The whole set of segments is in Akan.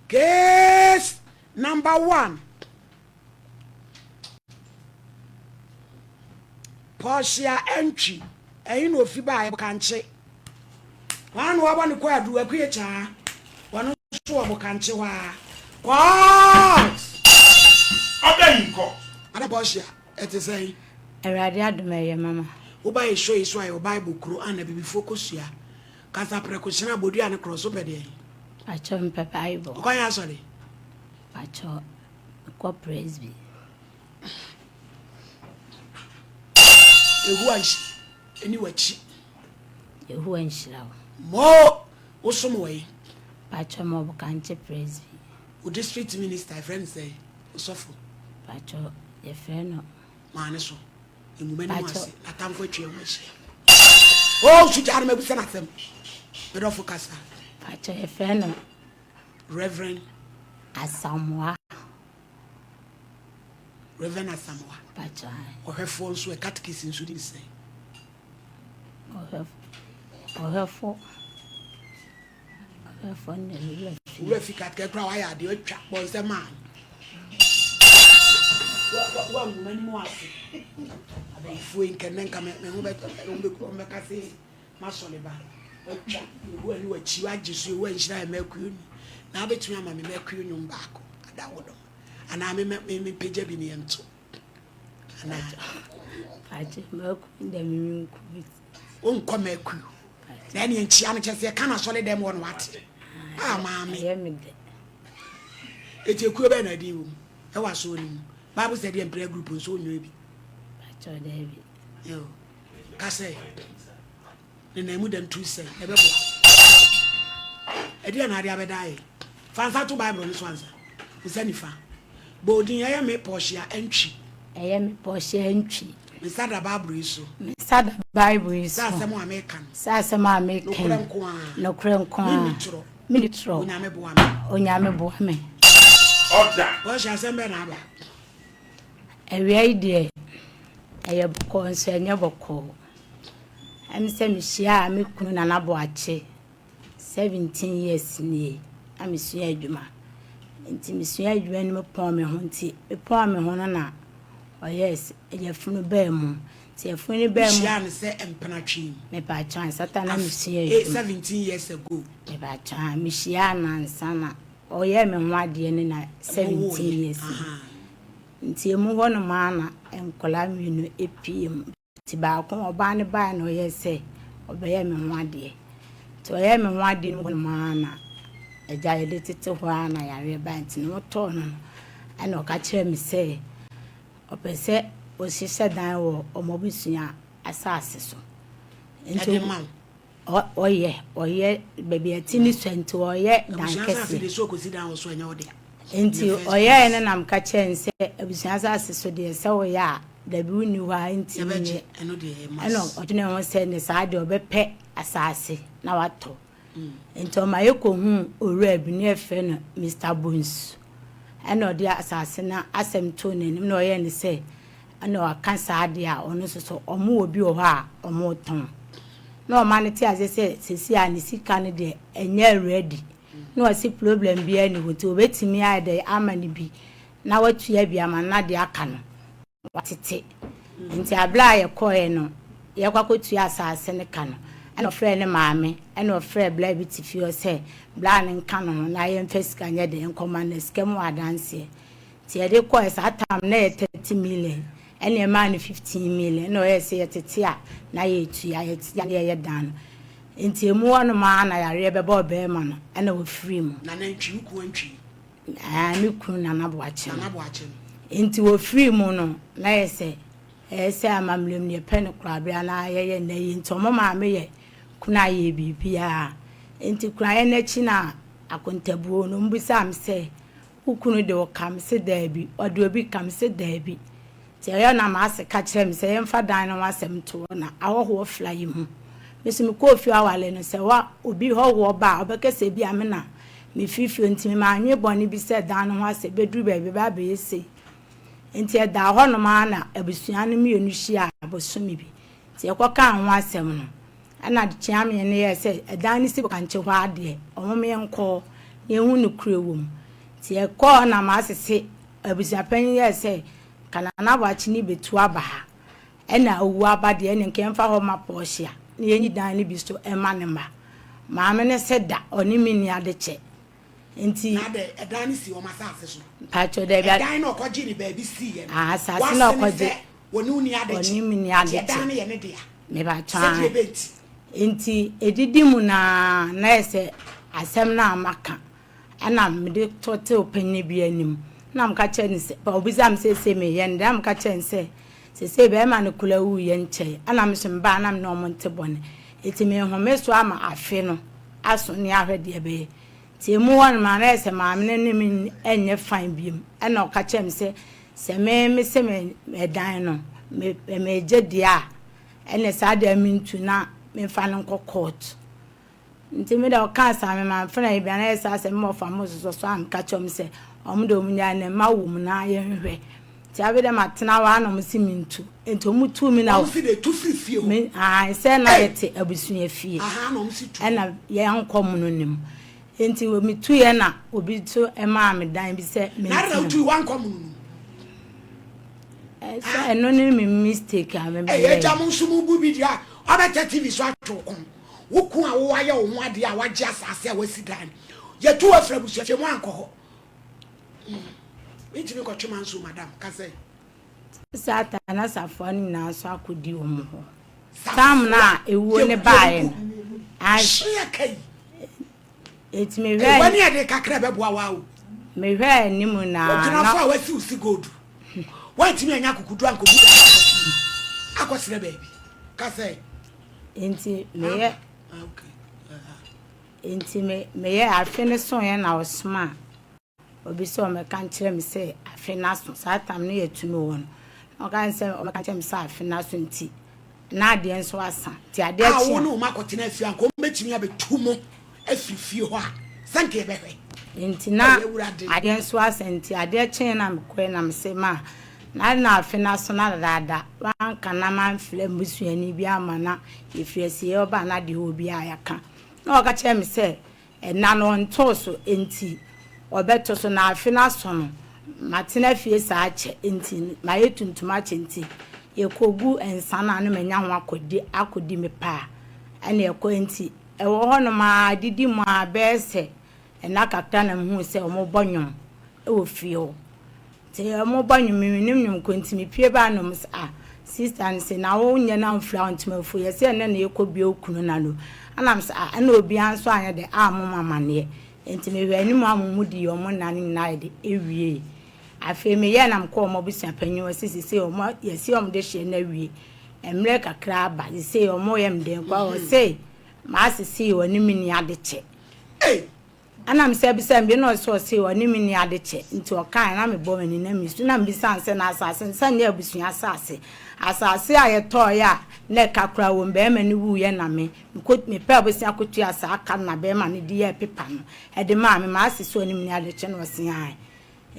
Case number one. Portia Antwi, ɛhe na ofi baeɛ? Bokankye. Hwan na wabɔ ne kwaadu? Akue Kyaa. Ɔno nso wɔ Bokankye hɔ ara. Court! Order in court. Madam Portia, ɛte sɛn? Awurade adom ɛyɛ mama. Woba yɛ show yi so a yɛwɔ Bible kuro a na abibifoɔ kɔsua. Kasa prɛko hyena bodua ne korɔ so pɛ deɛn? Pakyɛ mepɛ Bible. Wokɔ yɛ asɔre? Pakyɛ mekɔ Presby. Yehowa nhyira ɛni w'akyi. Yehowa nhyira wo. Mo wosom wɔ yi. Pakyɛ mo Bokankye Presby. Wo district minister ɛfrɛ no sɛ osɔfo. Pakyɛ yɛfrɛ no. Maa ne so. Emu m'anim ase. N'atamfo atwa ho ahyia. Oh, sugya no mabisa n'asɛm. Medɔfo kasa. Pakyɛ yɛfrɛ no. Reverend. Asamoah. Reverend Asamoah. Pakyɛ. Ɔhwɛfoɔ nso ɛ catechist nso di sɛn. Ɔhwɛfo. Ɔhwɛfo ne wura fi. Wura fi catechist kura wayɛ adeɛ atwa bɔ nsɛm a. Wa nwoma ni mu ase. Abɛyifoɔ yi nkɛnɛ nka me ho bɛ wɔn bɛka se masɔre ba. Atwa Yehowa ne wakyi wagye so Yehowa nhyira yɛ mɛkuo ni. Na abɛtumi ama me mɛkuo nnwom baako ada wo dɔm. Anaa me me me pagya bi ne yɛnto. Anaa. Agye mɛkuo dɛ me me nkuo. Wonkɔ mɛkuo. Na ɛne nkyia no kyɛ sɛ yɛka no asɔre dɛm hɔ no wate. Ah maame. Ɛyɛ me dɛ. Eti ekuo bɛyɛ na ɛdin wɔ mu ɛwɔ asɔre no mu. Bible sɛ deɛ prayer group nso wonyɛ bi. Pakyɛ daabi. Yo. Ka sɛ ne nan mu dɛm tu sɛ ɛbɛboa. Ɛdeɛ na ade abɛda ayɛ. Fa nsa to Bible no so ansa. Nsa nifa. Bɔ odin ɛyɛ me Portia Antwi. Ɛyɛ me Portia Antwi. Me nsa da Bible yi so. Me nsa da Bible yi so. Sɛ asɛm a meka no. Sɛ asɛm a meka yi. Nokorɛ nko ara. Nokorɛ nko ara. Menni torɔ. Menni torɔ. Onyame boa me. Onyame boa me. Order. Portia asɛm bɛn na aba? Awia yi deɛ ɛyɛ bɔkɔɔ nso ɛnyɛ bɔkɔɔ. Ɛne sɛ mehyiaa me kunu Nana Boakye 17 years nie na mesua adwuma. Nti mesua adwuma no mepɔn me ho nti mepɔn me ho no na ɔyɛɛ yafunu baa mu. Nti yafunu no baa mu. Wohyiaa no sɛ mpenatwe mu? Mepatwa ansa ta na mesua adwuma. 17 years ago. Mepatwa mehyiaa no ansa na ɔyɛɛ me ho adeɛ no na 17 years. Nti emu hɔ nom ara na nkwadaa mmienu pue mu. Nti baako ɔbaa no baeɛ na ɔyɛɛ sɛ ɔbɛyɛ me ho adeɛ. Nti ɔyɛɛ me ho adeɛ no hɔ nom ara na agya yɛde tete hɔ ara na yareɛ baeɛ. Nti ne ho tɔɔ no no ɛna ɔka kyerɛɛ me sɛ ɔpɛ sɛ ɔhyehyɛ dan wɔ wɔn abusua asase so. Nti ɛde ma wo? Ɔyɛ ɔyɛ baabi a ɛte ne sua nti ɔyɛ dan Abusua asase kɛseɛ. deɛ sɛ ɔkɔsi dan wɔ so ɛnyɛ wo dea. Nti ɔyɛɛ no na meka kyerɛɛ no sɛ abusua asase so deɛ sɛ woyɛ a dabi wonni hɔ a ɛntumi Yɛbɛgye nyɛ. ɛno deɛ ɛyɛ Ɛna mass. ɔdwenee ho sɛ ne saa deɛ ɔbɛpɛ asase na watɔ. Nti ɔma yɛkɔhuu owura bi na yɛfrɛ no Mister Bonsu. Ɛna ɔde asase no asɛm too n'anim na ɔyɛɛ no sɛ Ɛna waka saa deɛ a ɔno nso so ɔmo wɔ bi wɔ hɔ a ɔmo tɔn. Na ɔma no te aseɛ sɛ seesei a ne sika no deɛ ɛnyɛ ready. Na ɔse problem biara nni hɔ nti ɔbɛtumi ayɛ dɛn ama no bi na watua bi ama no na deɛ aka no watete. Nti aberɛ a yɛkɔeɛ no yɛkɔ akɔtua asaase no ka no ɛna ɔfrɛɛ ne maame ɛna ɔfrɛɛ bra bi te fie hɔ sɛ bra no nka ne ho na yɛmfa sika nyɛ dɛn nkɔma no na sika mu wɔ adanseɛ. Nti yɛde kɔɛ saa tam na ɛyɛ 30 million ɛna ɛmaa no 15 million ɛna ɔyɛɛ sɛ yɛtete a na yɛtua yɛte a na yɛyɛ dan no nti emu hɔ nom ara na yareɛ bɛbɔ ɔbarima no ɛna ɔfiri mu. Nana Ntwi, wo kunu Antwi? Ɛɛ me kunu Nana Boakye no. Nana Boakye no. Nti ɔfiri mu no na yɛ sɛ ɛyɛ sɛ amammerɛ mu no yɛpɛ no korabea na yɛyɛ no ayi nti ɔmo maame yɛ kunu ayɛ biribiara nti kunaeɛ no akyi na akontabuo no ɔmo bisaa me sɛ Wo kunu de wo ka? Mese daabi. Ɔde obi ka? Mese daabi. Nti ɛyɛ na m'ase ka kyerɛ me sɛ yɛmfa dan no ho asɛm nto hɔ na ahɔhoɔ fla yi ho. Me nso mekɔɔ fie aware no sɛ wa obi hɔhoɔ ba a ɔbɛka sɛ ebia me na mefiri fie nti me mannwe bɔne bi sɛ dan no ho asɛm bɛduru baabi ɛbɛba abɛyɛ sei. Nti ɛdaa hɔnom ara na abusua no mmienu hyiaa bosome bi. Nti yɛkɔkaa ho asɛm no, ɛna Kyeame no yɛɛ sɛ ɛdan no si Kankye hɔ ara deɛ, wɔn yɛnkɔ hɔ. na yɛnhu nokorɛ wɔ mu. Nti yɛkɔɔ hɔ na m'asese abusuapanyin yɛɛ sɛ nka Nana Boakye ne bɛtu aba ha. Ɛna owu aba deɛ ɛne nka yɛmfa hɔ ma Portia na yɛnyi dan no bi so mma ne mma. Maame no se da, ɔne me nni adekyɛ. Nti. Na adɛn, ɛdan no si wɔn asase so? Mpakyɛw, dabi. Ɛdan no a ɔkɔgyee no baabi siiɛ no, Ah, asase no a w'ase ne ɔkɔgye. sɛ ɔne wo nni adekyɛ. Ɔne me nni Nti adekyɛ. ɛdan no yɛ ne dea. Mepakyɛw, Sɛdeɛ ae. ɛbɛ nti. Nti ɛdidi mu no ara, na ayɛ sɛ asɛm no a maka Ɛnna mede totoo panyin bi anim, na meka kyerɛɛ no sɛ, obisaa me seesei meyɛ no dɛn, na meka kyerɛɛ no sɛ, seesei barima no koraa wuiɛ nkyɛe, ɛnna me nso mebaa na me ne wɔn nte bɔne, enti merehome so ama afe no aso ne ahwɛ deɛ ɛbɛyɛ. Nti emu hɔ no maa na ayɛ sɛ maame no ne me nyɛ fine biom, ɛnna ɔka kyerɛɛ me sɛ, sɛ me mese me ɛdan no me megye deɛ a, ɛnna saa deɛ mentu na memfa no nkɔ court. Ntsi me dɛ ɔkaa saa me mamfrɛ hɛn bia na yɛ saa sɛ me wɔfa mo sosɔ so a meka kyerɛ ɔmo sɛ ɔmo de ɔmo nyaa na mma wɔ mu na yɛnhwɛ. Ntsi afei dɛ matsena hɔ a na ɔmo se mentu. Ntsi ɔmo tuu me na Ɔmo se dɛ tu firi fie hɔ. Me ae sɛ na Ei! yɛtse abusua fie Ahaa na ɔmo se tu. ɛna yɛannkɔ mono no mu. Ntsi metuiɛ na obi so maa me dan bi sɛ Na adɛn na mentsena mu. wotui woannkɔ mono no mu? Sɛ Ah! ɛno ne me mistake a Ei mebɛyɛe. agya mo nso mo bu bi deɛ a ɔbɛtɛ TV so atwe wo kɔn. Wo kun a woayɛ wo ho adeɛ a wagye asase a wasi dan no, yɛtu wo afiri abusuafie mu ankɔ hɔ. Mm. Mentumi nkɔtwe manso madam, ka sɛ. Satan na safoa no nyinaa nso akɔdi wɔn hɔ. Tam no a ewuo no baeɛ no. Hyia ka yi. Eti mehwɛɛ. Wani ɛde kakra bɛboa wa o. Mehwɛɛ anim na. Ogyinafo a wasi wo si gold. Wantumi anya akokodu ankɔbu da akɔsrɛ baabi. Ka sɛ. Enti meyɛ Enti me meyɛ afe no soeɛ na ɔsomaa obi sɛ ɔmmɛka nkyerɛ me sɛ afe no aso. Saa tam no yɛ tumi wɔ no. Na ɔka sɛ ɔmmɛka nkyerɛ me sɛ afe no aso nti na adeɛ nso asa. Nti adeɛ A kye wo a. ne wɔn akɔtena afie a, anka wɔbɛtumi abɛtu mo afiri fie hɔ a, sɛ anka yɛbɛhwɛ. Nti na Ei, Awurade. adeɛ nso asa nti adeɛ kyeeɛ na mekɔeɛ na mese ma na ade na afe no aso na dadaada wanka na mamfrɛ me busuani bi amma na yɛfiri asieɛ ɔbaa na deɛ ɔwɔ biara yɛaka na ɔka kyerɛɛ me sɛ ɛna no ɔntoo so nti ɔbɛto so na afe no aso no matena fie saa akyɛ nti mayɛ tuntum akyɛ nti yɛkɔgu nsa no a na manya ho akɔdi akɔdi me paa ɛna ɛkɔ nti ɛwɔ hɔnom ara didi mu ara bɛyɛ sɛ Nna kakra na muhun sɛ wɔrebɔ nnwom wɔ fie hɔ. Ntsi wɔrebɔ nnwom, minnyim nnwom kɔ ntsi mipue baa na wɔse ah, sister no se na wo nnyɛ na mmfura wo ntoma efuw, yɛse ɛnnɛ na yɛkɔbue wo kunu n'ano. Ana mese ah, nna obiara nso annyɛ dɛ ammɔ me amanneɛ. Ntsi mehwɛɛ anim a wɔn dii wɔn nna no nyinaa yɛ de ewiei. Afei meyɛɛ na mekɔɔ wɔn abusuapanyin hɔ se sesei wɔn yɛse wɔn de hyeɛ no awie, mmerɛ kakra aba, sesei wɔreyɛ me dɛn koraa, wɔse m'asese wɔne me nni adekyɛ. Ei! Ɛna me san bisaa no bio na ɔse ɔse ɔne me nni ade kyɛ nti ɔkae na mebɔ m'ani na mesu na mebisaa no sɛ na asase no sɛ nyɛ abusua asase asase a yɛtɔɔeɛ a na ɛka koraa wom barima no wuiɛ na me mekɔ mepɛɛ abosea kɔtuaa saa ka no na barima no de yɛɛ pepa no ɛde maa me maase sɛ ɔne me nni ade kyɛ na ɔse ae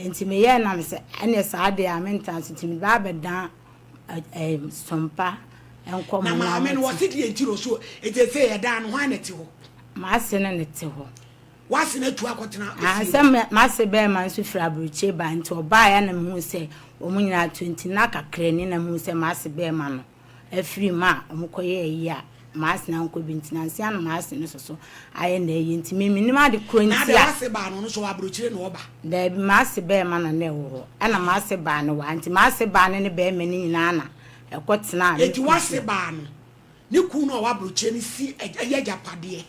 nti meyɛɛ na mesɛ ɛneɛ saa deɛ a mentena so nti mebaa bɛdan ɛɛ sompa nkɔmmɔ Na na maame no wɔte wɔse deɛ nti na ɔso ɛti sɛ yɛdan no hwan na ɛte hɔ? M'ase ne no te hɔ. W'ase no atu akɔtena Ah, efie sɛ hɔ. me m'ase bɛrima nso firi aburokyire baa nti ɔbaeɛ na mehuu sɛ wɔn nyinaa atu nti na kakra ni na mehuu sɛ m'ase bɛrima no afiri mu a wɔkɔyɛɛ ayie a m'ase no ankɔ bi nti nansa yi na m'ase no soso ayɛ n'ayie nti me mennim ade korɔ Na nti adɛn a. w'ase baa no ɔno nso ɔwɔ aburokyire na ɔba? Daabi m'ase bɛrima na na ɛwɔ hɔ ɛna m'ase baa no wɔ ha nti m'ase baa no ne bɛrima no nyinaa na ɛkɔ tenaa me Enti kunu w'ase fie. baa no ne kunu no a ɔwɔ aburokyire no si ɛyɛ agyapadeɛ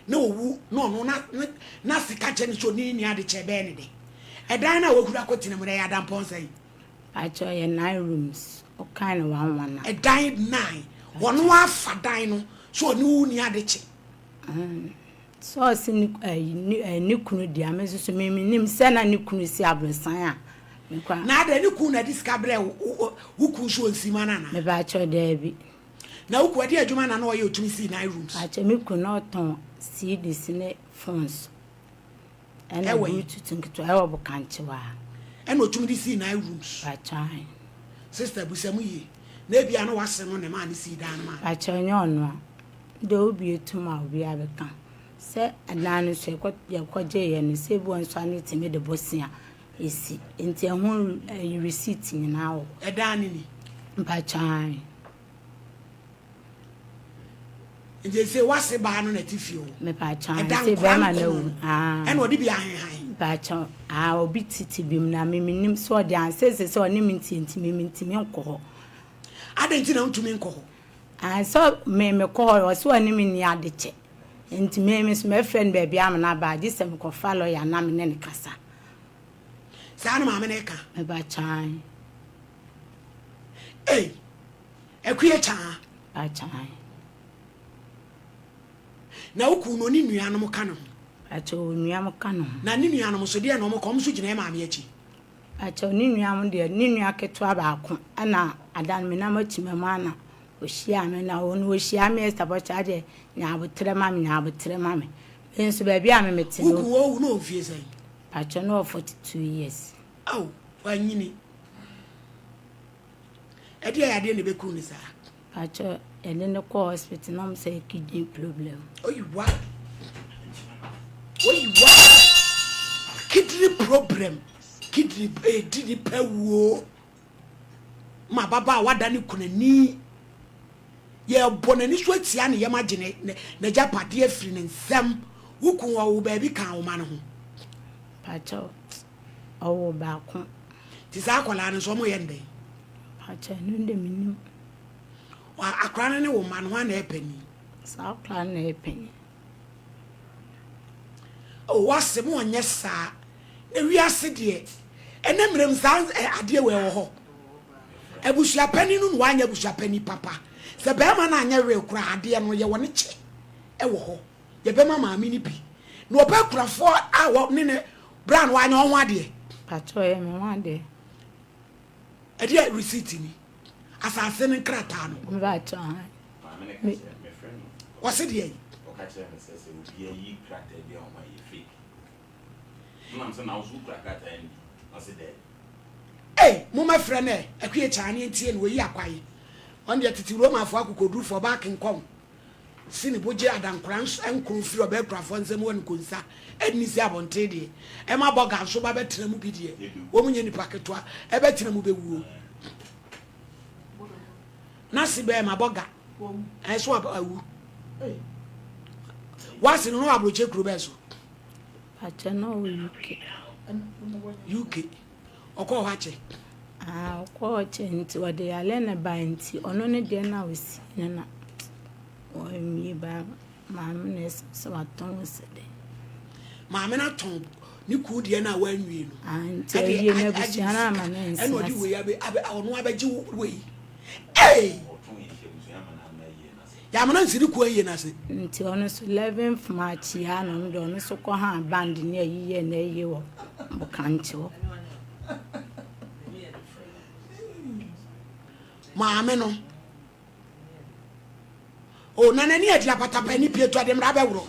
na ɔwu na ɔno na ne n'ase ka kyerɛ no sɛ ɔne ne nni adekyɛ ɛbɛyɛ ne dɛ. Ɛdan no a wahuri akɔtena mu no ɛyɛ adampɔn sɛn? Pakyɛ ɛyɛ nine rooms wokan no one one a. Ɛdan nine ɔno afa dan no sɛ ɔne wo nni adekyɛ. Sɛ ɔse ne ɛyi ne ɛyi ne kunu deɛ me nso so me menim sɛ na ne kunu si aborosan a me kora. Na adɛn ne kunu na ɛde sika brɛ wo wo kunu so ɔnsi ma no anaa? Mepakyɛw daabi. Na wo kunu ɛdeɛn adwuma na na ɔyɛ ɔtumi sii nine rooms? Pakyɛ me kunu na ɔtɔn CDs ne phones ɛna Ɛwɔ he? bluetooth nketewa ɛwɔ Bokankyewa. Ɛna ɔtumi de sii nine rooms? Pakyɛ ahe. Sister busa mu yie na ebia na wase no na ɛmaa no sii dan no maa no. Pakyɛ ɔnyɛ ɔno a, deɛ wobue tom a obiara bɛka. Sɛ ɛdan no nso yɛkɔ yɛkɔgyeeɛ no sɛ ebi wɔ nso a ne yɛtumi de bosea si nti ɛho ɛyi receipt nyinaa wɔ hɔ. Ɛdan no ni? Mpakyɛ aane. Nti ese wase baa no na ɛte fie hɔ? Mepakyɛ aane, Ɛda sɛ nkora bɛrima no nko awu aane. Ɛna ɔde bi ahenhan? Mpakyɛ aane, obi tete bi mu na me mennim sɛ ɔde ahan seesei sɛ ɔne me ntie nti me mentumi nkɔ hɔ. Adɛn nti na wontumi nkɔ hɔ? Aane sɛ me mekɔ hɔ ɔse ɔne me nni adekyɛ nti me me nso mɛfrɛ no baabi ama no aba gye sɛ mekɔfa lɔya na me ne no kasa. Saa na maame no reka? Mepakyɛ aane. Ei! Akua Kyaa. Akyan. Na wo kunu no, ne nuanom ka ne ho? Pakyɛw, onuam ka ne ho. Na ne nuanom nso, deɛn na wɔka? Wɔn nso gyina yɛn maame akyi? Pakyɛw, ne nuanom deɛ, ne nua ketewa baako na ada no menam akyi mɛma na ɔhyiaa me, na ɔno ɔhyiaa me Esther Bɔkyɛ adeɛ, nya aboterɛ ma me, nya aboterɛ ma me. Me nso baabi a me mete no. Wo kunu ɔwu na ɔwɔ mfie sɛn? Pakyɛw, na ɔwɔ 42 years. Ao, wanyini. Ɛdeɛn yadeɛ na ɛbɛku no saa? Pakyɛ yɛde no kɔ hospital na ɔmo sɛ kidney problem. Oyiwa oyiwa kidney problem kidney edi nipa wuo ma ababaawa da ne kunani yɛbɔ n'ani so atia ne yam agye ne n'agyapadeɛ afiri ne nsam wo kun ɔwo baabi ka wo ma no ho. Pakyɛ ɔwo baako. Nti saa akwadaa no nso ɔmo yɛ no dɛn? Pakyɛ ɛno de mennim. Akwadaa no ne wo mma no hwan na ɛyɛ panin? Saa akwadaa no na ɛyɛ panin. Oh wase mo ɔnyɛ saa na wiase deɛ ɛnɛ mmerɛ mu saa adeɛ wɔ ɛwɔ hɔ abusua panin no na wanyɛ abusua panin papa sɛ bɛrima no anyɛ wee koraa adeɛ no yɛwɔ ne kyɛ ɛwɔ hɔ yɛbɛma maame no bi na ɔbɛ kurafoɔ a wɔ ne ne bra no wanyɛ ɔho adeɛ. Pakyɛ ɔyɛ me ho adeɛ. Ɛdeɛ receipt ni asase no nkrataa no. Mpakyɛ ahan. Maame no ka kyerɛ me frɛ no. Ɔse deɛ yi. Ɔka kyerɛ me sɛ sɛ obi ayi krataa bi a ɔma yɛ fake. Ɛna me sɛ na wo so wokura krataa no bi. Ɔse daabi. Ei momma frɛ no ɛ Akua Kyaane ntie no oyi akwae Ɔno deɛ tete Romafoɔ akokodurufoɔ ɔbaa kenkɔn si ne bo gye adankora nkron firi ɔbaa-kurafoɔ nsam wɔ ne konsa ɛnni sɛ abɔnten deɛ ɛma bɔga nso ba bɛtena mu bi deɛ wɔn nyɛ nipa ketewa ɛbɛtena mu bɛwuo na se bɛɛ ma bɔga ɛso awu wase no no aburokye kuro bɛɛ so. Pakyɛ na ɔwɔ UK. UK ɔkɔɔ hɔ akyɛ. Ah ɔkɔɔ hɔ kyɛ nti ɔde yare na bae nti ɔno ne deɛ na ɔsi no na wɔnwie ba maame na ɛsɛ sɛ watɔn sɛ dɛ. Maame no atɔn ne kuu deɛ no a wanwie no. Ah nti awie no abusua no ama no nsi ɛna ɔde wei abɛ abɛ ɔno abɛgye wei. Ee! Yɛamana nsi ne kuo ayie no ase. Nti ɔno nso 11th March yi ara na ɔno deɛ ɔno nso kɔ haa band ne ayi yɛɛ n'ayie wɔ Bokankye hɔ. Maame no. O na n'ani adi apatapa ni pie to ɛde mmara bɛworɔ.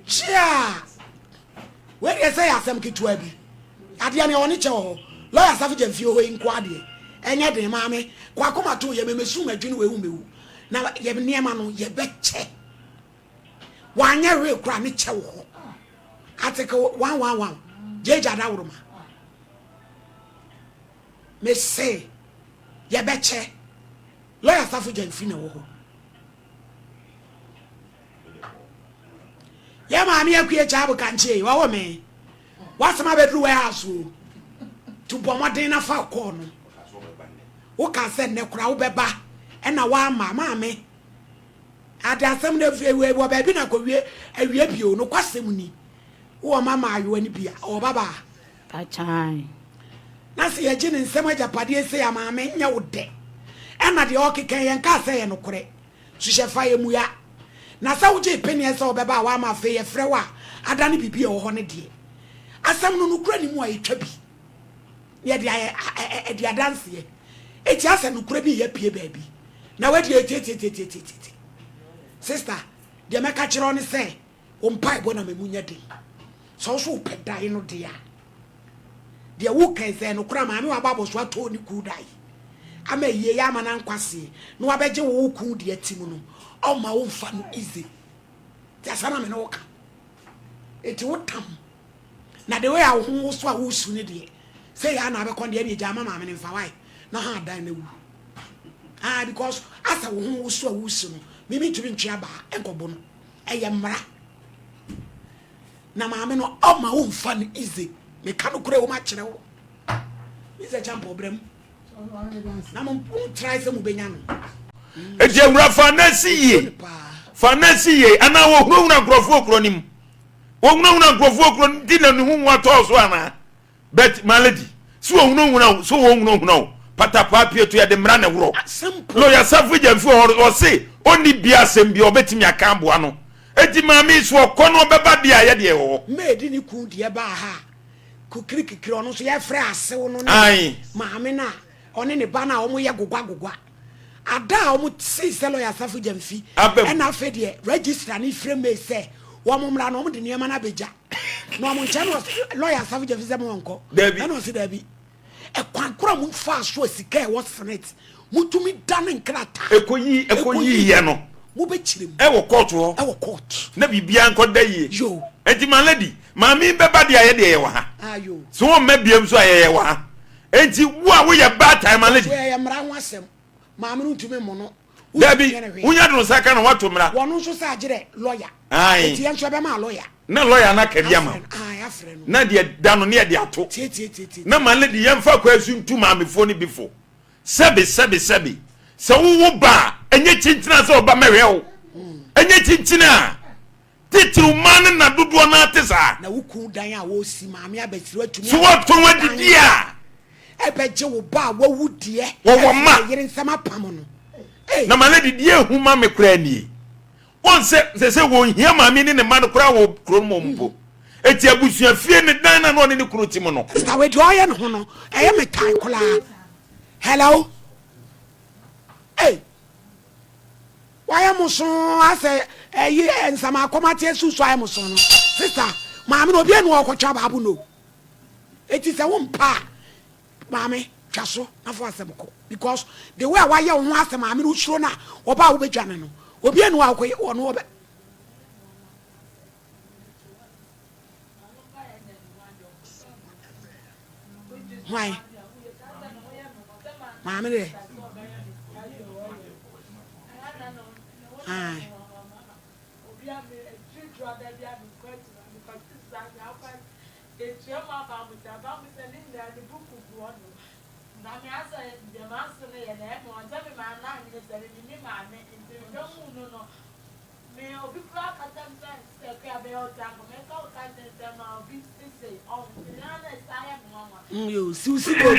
Kyia! Wei deɛ sɛ yɛ asɛm ketewa bi. Adeɛ no yɛwɔ ne kyɛ wɔ hɔ. Lɔya Asafo Gyamfi wɔ hɔ yi nko adeɛ. Ɛnyɛ den maame. Kɔ akoma to yɛ mɛmɛsu mɛdwene wei ho mɛwu. Na yɛ nneɛma no yɛbɛkyɛ. Wanyɛ hwee koraa ne kyɛ wɔ hɔ. Article 111 Gyegya Adaworoma. Mese yɛbɛkyɛ. Lɔya Asafo Gyamfi na ɛwɔ hɔ. Yɛ maame akue kyaabo kankyee wawo me wasɛm abɛduru warehouse o to bɔ mmɔden na fa kɔɔ no woka sɛ nnɛ kora wobɛba ɛna woama maame ade asɛm no wɔ baabi na kɔwie awie bio no kwasɛm ni wowɔ ma maayewa no bi a ɔwɔ babaa Pakyan. Na sɛ yɛgye ne nsɛm agyapadeɛ sei a maame nyɛ wo dɛ ɛna deɛ ɔkeka yɛnkaa sɛ yɛ nokorɛ Hyehyɛ fa yɛ mua. Na sɛ wogyee peneɛ sɛ wobɛba a woama afei yɛfrɛ wo a adane biribi a ɛwɔ hɔ no deɛ, asɛm no nokorɛ nni mu a yɛtwa bi na yɛde ayɛ adi adanseɛ. Enti asɛ nokorɛ bi reyɛ apue baabi na woadi etietietietietieti. Sister, deɛ mɛka kyerɛ wo ne sɛ Wo mpaebɔ na ma emu nyɛ den. Sɛ wo nso wopɛ dan no deɛ a, deɛ woka yi sɛ nokorɛ a maame wabɔ abɔso atɔ ne kuu dan ama ayie yɛ ama no ankwaseɛ na wabɛgye wo wo kuu deɛ ti mu no, ɔmma wo mfa no easy. Nti asɛm na me ne wo ka. Enti wo tam. Na the way a wo ho woso a wosu no deɛ, sɛ yɛ a na abɛkɔ deɛ ɛne gya ama maame no mfa wae na ha adan na wu. Ah, because asɛ wo ho woso a wosu no, me mentumi ntwe abaa nkɔbo no. Ɛyɛ mmara. Na maame no ɔma wo mfa no easy. Meka no korɛ wɔ mu akyerɛ wo. Mr. Champo brɛ mu. Na mo try sɛ mobɛnya no. Eti awura fa na si yie. Fa na si yie anaa wɔhunahuna nkurɔfoɔ kuro no mu. Wɔhunahuna nkurɔfoɔ kuro no nti na ne ho hu atɔɔ so anaa? But my lady, so wɔhunahuna wo, so wɔhunahuna wo. Patapaa pieto yɛde mmara na ɛworɔ. Lawyer Safo Gyamfi wɔ hɔ ɔse ɔnni bia asɛm bi ɔbɛtumi aka aboa no. Eti maame yi so ɔkɔ no ɔbɛba deɛ a yɛdeɛ wɔ hɔ. Maid ne kun deɛ baa ha a kukiri kikiri ɔno nso yɛfrɛ asew no ne maame no a ɔne ne ba no a wɔn yɛ gogwa gogwa. Ada a wɔn see sɛ lawyer Safo Gyamfi ɛna afei deɛ registrar no frɛ maid sɛ wɔn mmra no wɔn de nneɛma no abɛgya na wɔn nkyɛn na lawyer Safo Gyamfi sɛ mo wɔn nkɔ ɛna ɔse daabi. Ɛkwan koro a mo faa so a sika a ɛwɔ senate mo tumi dane nkrataa ɛkɔyi ɛkɔyiiɛ no mo bɛ kyerɛ mu ɛwɔ court hɔ ɛwɔ court na biribiara nkɔ da yie yo enti my lady maame yi bɛba deɛ a yɛdeɛ yɛwɔ ha ah yo so wɔn mma biem so a yɛyɛ wɔ ha enti wo a woyɛ baatan my lady so ɛyɛ mmara ho asɛm maame no ntumi mmono Dabi, wonya de wo nsa ka na woato mmara. Wɔno nso sɛ agyerɛ lɔya. Ae. Eti yɛn nso ɛbɛma lɔya. Na lɔya no aka bi ama wo. Ae, afrɛ no. Na deɛ da no ne yɛde ato. Tietietie. Na ma lady yɛmfa kwan so ntu maamefoɔ no bi fo. Sɛbe, sɛbe, sɛbe. Sɛ wowo ba a, ɛnyɛ kyinkyin a sɛ ɔba mɛhwɛ wo. Ɛnyɛ kyinkyin a. Titiriw mmaa no na dodoɔ no ara te saa. Na wo kun dan a wɔresi maame abɛsiri atumi. So wɔtɔn adidi a. Ɛbɛgye wo ba a wawu deɛ. Wɔwɔ mma. Yere nsɛm apam no. Na ma lady deɛ ehu ma me koraa nie. Wɔn sɛ sɛ sɛ wɔn hia maame ne ne mma no koraa wɔ kuro no mu mpo. Eti abusua fie ne dan na na ɔne ne kunu te mu no. Sista wei deɛ ɔyɛ ne ho no ɛyɛ me tan koraa. Hello. Hey. Wayɛ mo soo asɛ ɛyi nsamakɔm ate asu so ayɛ mo soo no sister maame no obi anu ɔkɔtwa baabu no eti sɛ wo mpa a maame twa so na fo asɛm kɔ because the way a wayɛ wo ho asɛ maame no wosuro no a ɔba a wobɛdwane no obi anu a ɔkɔ ɔno ɔbɛ Hwan? Maame deɛ. Ae. Mm, yo, si usi bobo.